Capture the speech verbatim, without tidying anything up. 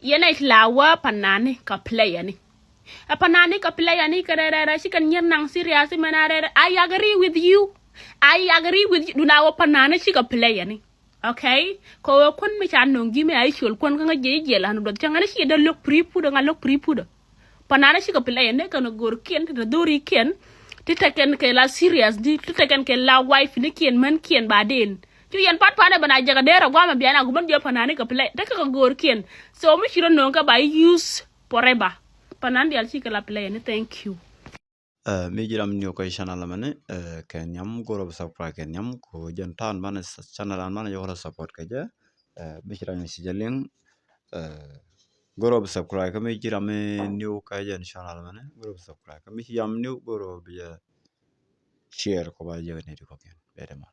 Yɛn ɛ la wä panani kɛ player ni. Ɛ panani kɛ player ni kɛ rɛrɛrɛ ci kɛn nyɛr naŋ serious mɛn a rɛrɛ. I agree with you. I agree with you. Duna wä panani ci kɛ player ni. Okay? Kɛ wä kun mi ca nöŋ gi mi a i col kun kä ŋa jiɛ jiɛ la nu dɔth cɛ ŋa ni ci dee look pre put ŋa look pre put. Panani ci kɛ player ni kɛn go̱r kiɛn ti dee dhori kiɛn. Ti tekɛn kɛ la serious di ti tekɛn kɛ la wife ni kiɛn män kiɛn ba den. Cu yɛn pat panɛ bɛ na jɛ kɛ dee rɛ guamɛ bian a gumän jiɔ panani kɛ player. Tekɛ kɛ go̱r kiɛn. So mi ci rɔ nöŋ kɛ ba use forever. Panan dial ci kɛ la player ni thank you. Ɛ mi ji̱ ram niw kä channel mɛni ɛ kɛ nhiam go̱r ɔ bi subscribe kɛ nhiam ko jɛn tan banɛ channel an banɛ yɔk rɔ support kɛ jɛ. Ɛ mi ci ram ci jɛ liŋ ɛ go̱r ɔ bi subscribe kä mi ji̱ ram niw kä jɛn channel mɛni go̱r ɔ bi subscribe kä mi ci ram niw go̱r ɔ bi jɛ share ko ba jɛ ni di ko kɛn bɛ dɛ mal.